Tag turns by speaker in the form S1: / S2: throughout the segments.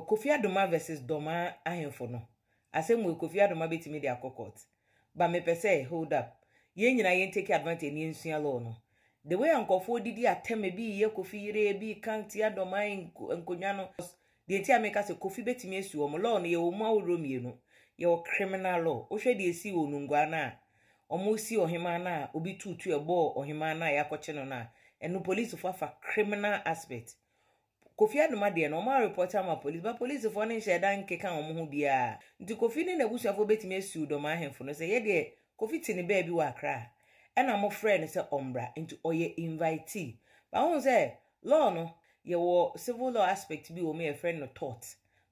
S1: Kofi Adoma versus Dormaa ahemfo no, asɛm wei Kofi Adoma bɛtumi de akɔ court. But mepɛ sɛ, hold up, yɛn nyinaa yɛn take advantage na yɛnsua law no. The way a nkurɔfoɔ didi atɛm, ebi reyɛ Kofi yere, ebi reka tia Dormaa nkonnwa no, deɛ nti a meka sɛ Kofi bɛtumi asi wɔn, law no yɛwɔ mu ahodoɔ mmienu. Yɛwɔ criminal law. Wohwɛ deɛ ɛsii wɔ Nungua no a, wɔresi ɔhemaa no a obi tuu tuo ɛbɔɔ ɔhemaa no a yɛakɔkye no no a, ɛno polisifoɔ afa criminal aspect. Kofi Adoma deɛ no, wɔn arepɔte ama police, but polisifoɔ no nhyɛɛ da nkeka wɔn ho biara. Nti Kofi ne n'abusuafoɔ bɛtumi asiw Dɔm ahemfo no sɛ, yɛ deɛ Kofi te ne baabi wɔ Accra, ɛna mofrɛɛ no sɛ ɔmmra, nti ɔyɛ invitee. But wohu sɛ, law no, yɛwɔ civil law aspect bi wɔ mu a yɛfrɛ no tort.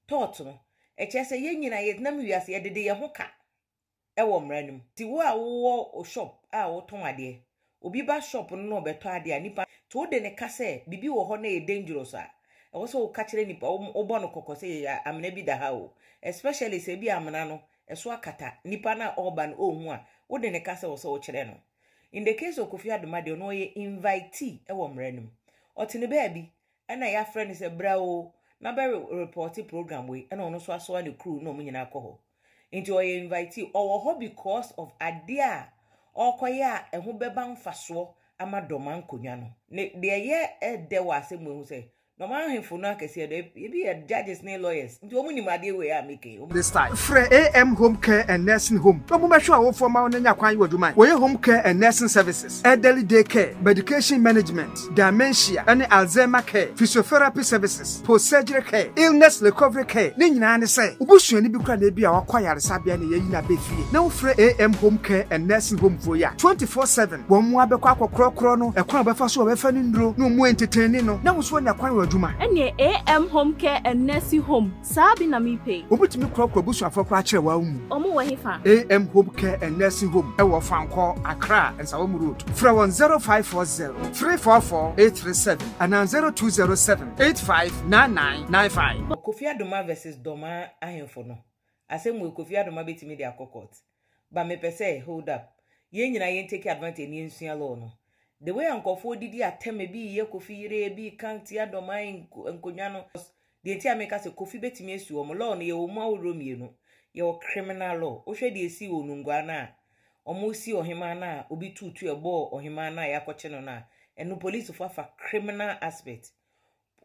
S1: Tort no, ɛkyerɛ sɛ yɛn nyinaa yɛtenam wiase, yɛdede yɛn ho ka. wɔ mmara no mu. Nti wo a wowɔ shop a wotɔn adeɛ, obi ba shop no na ɔbɛtɔ adeɛ a, nipa nti wode no ka sɛ biribi wɔ hɔ na ɛyɛ dangerous a, ɛwɔ sɛ woka kyerɛ nipa, wobɔ no kɔkɔ sɛ amena bi da ha o. Especially sɛ ebi amena no ɛso akata, nipa no a ɔreba no ɔnhu a, wode no ka sɛ ɛwɔ sɛ wokyerɛ no. In the case of Kofi Adoma deɛ, ɔno ɔyɛ invitee wɔ mmara no mu. Ɔte ne baabi, ɛna yɛafrɛ no sɛ bra o na bɛ repɔte program wei, ɛna ɔno nso asoa ne crew na wɔn nyinaa kɔ hɔ. Nti ɔyɛ invitee. Ɔwɔ hɔ because of adeɛ a ɔrekɔyɛ a ɛho bɛba mfasoɔ ama Dɔma nkonnwa no. Ne deɛ ɛyɛ dɛ wɔ asɛm wei ho sɛ, Dɔma ahemfo no akɛseɛ no, ebi yɛ judges ne lawyers, nti wɔn nim adeɛ wei a meka yi.
S2: This time, frɛ AM Home Care and Nursing Home na wɔmmɛhwɛ w'awofoɔ mma wo na nya kwan yɛ w'adwuma. Wɔyɛ home care and nursing services, elderly day care, medication management, dementia ne Alzheimer care, physiotherapy services, post-surgery care, illness recovery care, ne nyinaa ne sɛ wo busuani bi koraa na ebia wakɔ ayaresabea na yɛayi no aba fie na wofrɛ AM Home Care and Nursing Home foɔ yi a, 24/7 wɔn mmoa bɛkɔ akɔkorɔkorɔ no, ɛkwan a wɔbɛfa so a wɔbɛfa no nnuro na wɔn entertaini no na wo nso woanya kwan wɔ adwuma.
S3: Ɛneɛ AM Home Care and Nursing Home saa bi na mepɛ yi.
S2: Wɔtumi korɔkorɔ abusuafoɔ koraa kyerɛ wɔn mu.
S3: Wɔn wɔ hefa?
S2: AM Home Care and Nursing Home wɔ Fankɔ, Accra, Nsawam Road. Frɛ wɔn 0540 344 837 anaa 0207 859995.
S1: Kofi Adoma versus Dormaa ahemfo no, asɛm wei Kofi Adoma bɛtumi de akɔ court. But mepɛ sɛ, hold up, yɛn nyinaa yɛn take advantage na yɛnsua law no. The way a nkurɔfoɔ didi atɛm, ebi reyɛ Kofi yere, ebi reka tia Dormaa nkonnwa no, deɛ nti a meka sɛ Kofi bɛtumi asi wɔn, law no yɛwɔ mu ahodoɔ mmienu. Yɛwɔ criminal law. Wohwɛ deɛ ɛsii wɔ Nungua no a, wɔresi ɔhemaa no a obi tuu tuo ɛbɔɔ ɔhemaa no a yɛakɔkye no no a, ɛno polisifoɔ afa criminal aspect.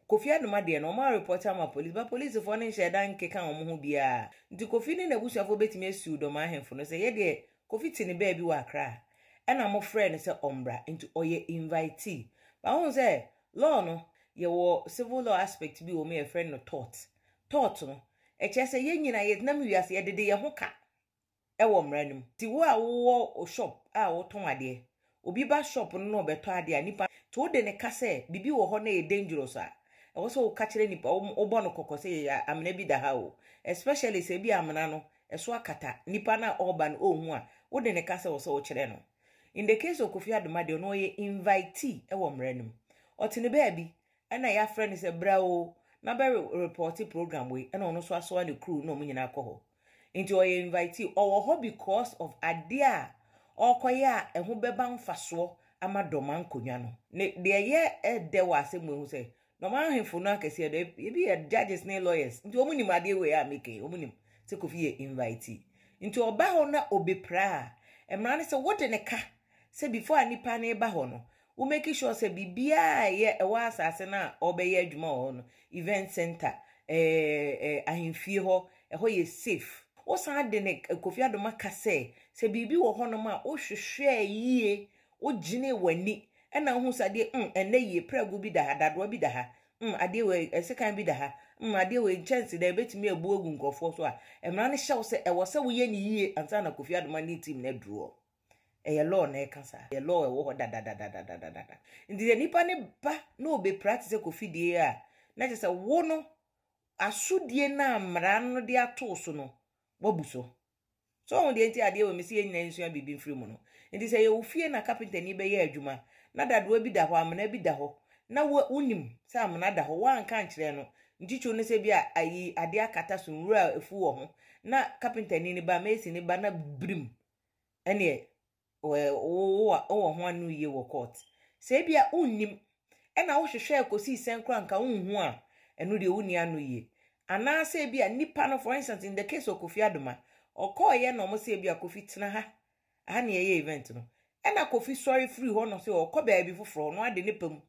S1: Kofi Adoma deɛ no, wɔn arepɔte ama police, but polisifoɔ no nhyɛɛ da nkeka wɔn ho biara. Nti Kofi ne n'abusuafoɔ bɛtumi asiw Dɔm ahemfo no sɛ, yɛ deɛ Kofi te ne baabi wɔ Accra, ɛna mofrɛɛ no sɛ ɔmmra, nti ɔyɛ invitee. But wohu sɛ law no, yɛwɔ civil law aspect bi wɔ mu a yɛfrɛ no tort. Tort no, ɛkyerɛ sɛ yɛn nyinaa yɛtenam wiase, yɛdede yɛn ho ka. wɔ mmara no mu. Nti wo a wowɔ shop a wotɔn adeɛ, obi ba shop no na ɔbɛtɔ adeɛ a, nipa nti wode no ka sɛ biribi wɔ hɔ na ɛyɛ dangerous a, ɛwɔ sɛ woka kyerɛ nipa, wobɔ no kɔkɔ sɛ amena bi da ha o. Especially sɛ ebi amena no ɛso akata, nipa no a ɔreba no ɔnhu a, wode no ka sɛ ɛwɔ sɛ wokyerɛ no. In the case of Kofi Adoma deɛ, ɔno ɔyɛ invitee wɔ mmara no mu. Ɔte ne baabi, ɛna yɛafrɛ no sɛ bra o na bɛ repɔte program wei, ɛna ɔno nso asoa ne crew na wɔn nyinaa kɔ hɔ. Nti ɔyɛ invitee. Ɔwɔ hɔ because of adeɛ a ɔrekɔyɛ a ɛho bɛba mfasoɔ ama Dɔma nkonnwa no. Ne deɛ ɛyɛ dɛ wɔ asɛm wei ho sɛ, Dɔma ahemfo no akɛseɛ no, ebi yɛ judges ne lawyers, nti wɔn nim adeɛ wei a meka yi, wɔn nim sɛ Kofi yɛ invitee. Nti ɔba hɔ na ɔbɛpira a, mmara ne sɛ wode ne ka sɛ before a nipa no reba hɔ no, wo make sure sɛ biribiara a ɛyɛ ɛwɔ asase no a ɔrebɛyɛ adwuma wɔ hɔ no, event center, ɛɛ ahemfie hɔ, ɛhɔ yɛ safe. Wosan de ne Kofi Adoma ka sɛ, sɛ biribi wɔ hɔnom a wohwehwɛɛ yie, wogyenee w'ani, ɛna wohu sɛ adeɛ mm ɛnnɛ yie, prɛgo bi da ha, dadoa bi da ha, mm adeɛ wei, ɛsekan bi da ha, mm adeɛ wei, nkyɛnsedan ɛbɛtumi abu agu nkurɔfoɔ so a, mmara no hyɛ wo sɛ ɛwɔ sɛ woyɛ no yie ansa na Kofi Adoma ne team no aduru hɔ. Ɛyɛ law na ɛka saa. Ɛyɛ law ɛwɔ hɔ dadadadadadada. Nti sɛ nipa ne ba na ɔbɛpira te sɛ Kofi deɛ a, na kyerɛ sɛ wo no, asodie no a mmara no de ato so no, wabu so. So ɔho deɛ nti adeɛ wɔ me sɛ yɛn nyinaa nsua biribi mfiri mu no. Nti sɛ yɛwɔ fie na kapentani bɛyɛ adwuma, na dadoa bi da hɔ, amena bi da hɔ, na wo wonim sɛ amena da hɔ, woanka ankyerɛ no, ntitiriw ne sɛ bi a ayi adeɛ akata so, nwura afu wɔ ho, na kapentani no ba, mason no ba na birim, ɛneɛ wowɔ ho ano yie wɔ court. Sɛ ebia wonnim, ɛna wohwehwɛɛ kɔsii sɛn koraa nka wonhu a, ɛno deɛ wonni ano yie. Anaasɛ ebi a nipa no, for instance, in the case of Kofi Adoma, ɔkɔɔyɛ na ɔmo sɛ ebi a Kofi tena ha, aha na yɛyɛ event no. Ɛna Kofi sɔre firi hɔ no sɛ ɔkɔ baabi foforɔ, ɔno ade ne pam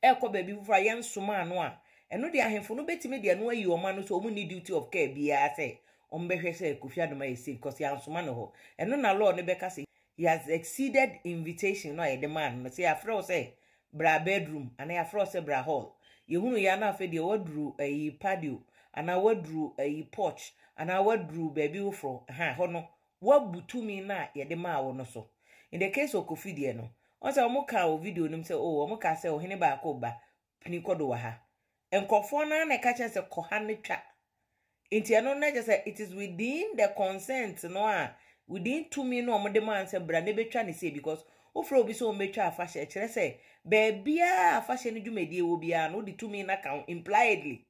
S1: ɛrekɔ baabi foforɔ a yɛnsoma ano a, ɛno deɛ ahemfo no bɛtumi de ɛno ayi ɔmo ano sɛ ɔmo nni duty of care biara sɛ ɔmo bɛhwɛ sɛ Kofi Adoma yɛ safe because yɛansoma no hɔ. Ɛno na law no bɛka sɛ he has exceeded invitation no a yɛde maa no no sɛ yɛafrɛ wo sɛ bra bedroom anaa yɛafrɛ wo sɛ bra hall. Yɛhunu yɛ ana afei deɛ waduru ayi patio anaa waduru ayi porch anaa waduru baabi foforɔ ha hɔ no, wabu tumi no a yɛde maa wo no so. In the case of Kofi deɛ no, ɔn sɛ ɔmo kaa wɔ video no mu sɛ, oh, ɔmo kaa sɛ ɔhene baako ba pini kɔdo wɔ ha. Nkurɔfoɔ no ara na ɛka kyerɛ sɛ kɔ ha no twa. Nti ɛno no kyerɛ sɛ it is within the consent no a within tumi no a wɔde maa no sɛ bra na ebetwa ne sei, because wofrɛ obi sɛ wɔmbɛtwa afahyɛ, kyerɛ sɛ baabiara afahyɛ no dwumadie wɔ biara no, wode tumi no aka ho impliedly.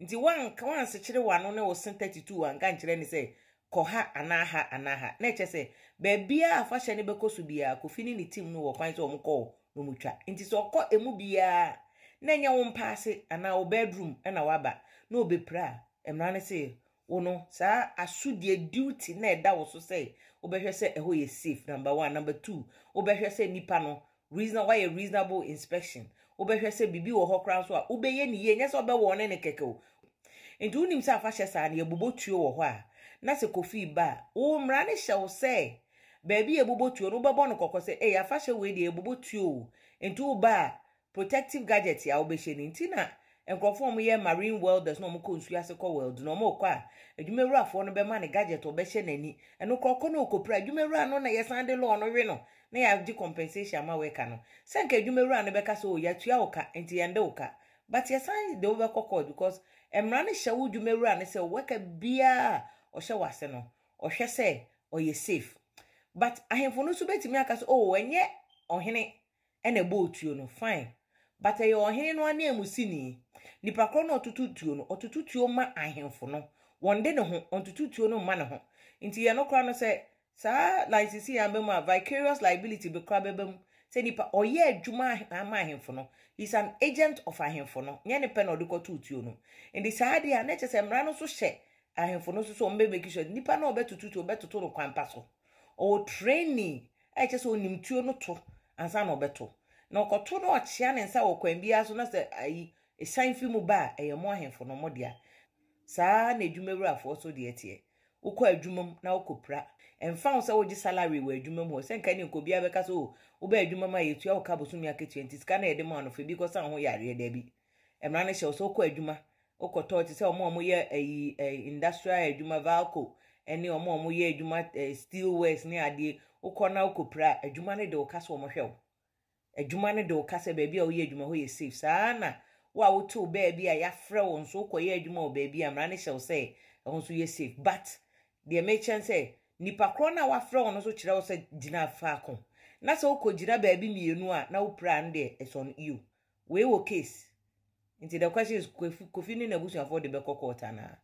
S1: Nti wanka wansekyere w'ano ne wo se 32 wanka nkyerɛ ne sɛ kɔ ha anaa ha anaa ha, na ɛkyɛ sɛ baabiara afahyɛ no bɛkɔ so biara, Kofi ne ne team no wɔ kwan sɛ wɔn kɔ hɔ na wɔn twa. Nti sɛ ɔkɔ emu biara na ɛnyɛ wo mpaase anaa wo bedroom ɛna waba na ɔbɛpira a, mmara no sɛ wo no saa asodie duty na ɛda wo so sɛ wobɛhwɛ sɛ ɛhɔ yɛ safe, number one. Number two, wobɛhwɛ sɛ nipa no reason wayɛ reasonable inspection, wobɛhwɛ sɛ biribi wɔ hɔ koraa nso a wobɛyɛ ne yie, nyɛ sɛ wobɛwɔ ne ne kɛkɛ o. Nti wonim sɛ afahyɛ saa no yɛbobɔ tuo wɔ hɔ a, na sɛ Kofi ba a, wo mmara no hyɛ wo sɛ baabi a yɛbobɔ tuo no wobɛbɔ no kɔkɔ sɛ ei, afahyɛ wei deɛ yɛbobɔ tuo o, nti woba a protective gadget a wobɛhyɛ no. Nti na nkurɔfoɔ a wɔyɛ marine welders na wɔkɔ nsuo ase kɔ weld na wɔkɔ a, adwumawurafoɔ no bɛma no gadget a ɔbɛhyɛ n'ani. Ɛno korɔ ɔkɔ na ɔkɔpira adwumawura no na yɛsan de law no we no na yɛagye compensation ama worker no. Sɛ nka adwumawura no bɛka sɛ, oh, yɛatua wo ka nti yɛnde wo ka, but yɛsan de wo bɛkɔ court because mmara no hyɛ wo dwumawura no sɛ worker biara a ɔhyɛ w'ase no, ɔhwɛ sɛ ɔyɛ safe. But ahemfo no nso bɛtumi aka sɛ, oh, ɛnyɛ ɔhene ɛna ɛbɔ otuo no, fine, but ɛyɛ ɔhene no ananmusini. Nipa korɔ no ɔtoto tuo no, ɔtoto tuo ma ahemfo no, wɔn de ne ho ɔntoto tuo no mma ne ho. Nti yɛn no koraa no sɛ saa licensee yɛn abɛ mu a, vicarious liability bi koraa bɛba mu sɛ nipa ɔyɛ adwuma ama ahemfo no, he is an agent of ahemfo no, nyɛ ne pɛ na ɔde kɔto tuo no. Nti saa deɛ a na kyerɛ sɛ mmara no nso hyɛ ahemfo no nso sɛ wɔn bɛ make sure nipa no a ɔbɛtoto tuo ɔbɛtoto no kwan pa so, ɔwɔ training a ɛkyɛ sɛ onim tuo no to ansa na ɔbɛto. Na ɔkɔto na ɔkyea ne nsa wɔ kwan biara so na sɛ ayi esan fi mu ba a, ɛyɛ mo ahemfo no mo dea. Saa na adwumawurafoɔ so deɛ teɛ. Wokɔ adwuma mu na wokɔpira, ɛmfa ho sɛ wogye salary wɔ adwuma mu hɔ, sɛ nka ne nka obiara bɛka sɛ, oh, wobɛ adwuma mu a yɛtua wo ka bosome akatua nti sika na yɛde ma no fa bi kɔsa ho yareɛ. Daabi, mmara no hyɛ wo sɛ wokɔ adwuma wokɔtɔ te sɛ ɔmo a ɔmoyɛ ayi industrial adwuma, Valco ɛne ɔmo a ɔmoyɛ adwuma steel works ne adeɛ, wokɔ na wokɔpira a, adwuma no de wo ka sɛ ɔmo hwɛ wo. Adwuma no de wo ka sɛ baabi a woyɛ adwuma hɔ yɛ safe. Saa na wo a wote wo baabi a yɛafrɛ wo nso wokɔyɛ adwuma wɔ baabi a mmara no hyɛ wo sɛ ɛho nso yɛ safe. But deɛ mekyɛn sɛ nipa korɔ no a wafrɛ wo no nso kyerɛ wo sɛ gyina faako na sɛ wokɔ gyina baabi mmienu a na wopira no deɛ, it's on you. Wei wɔ case. Nti the question is, Kofi ne n'abusuafoɔ de bɛkɔ court anaa?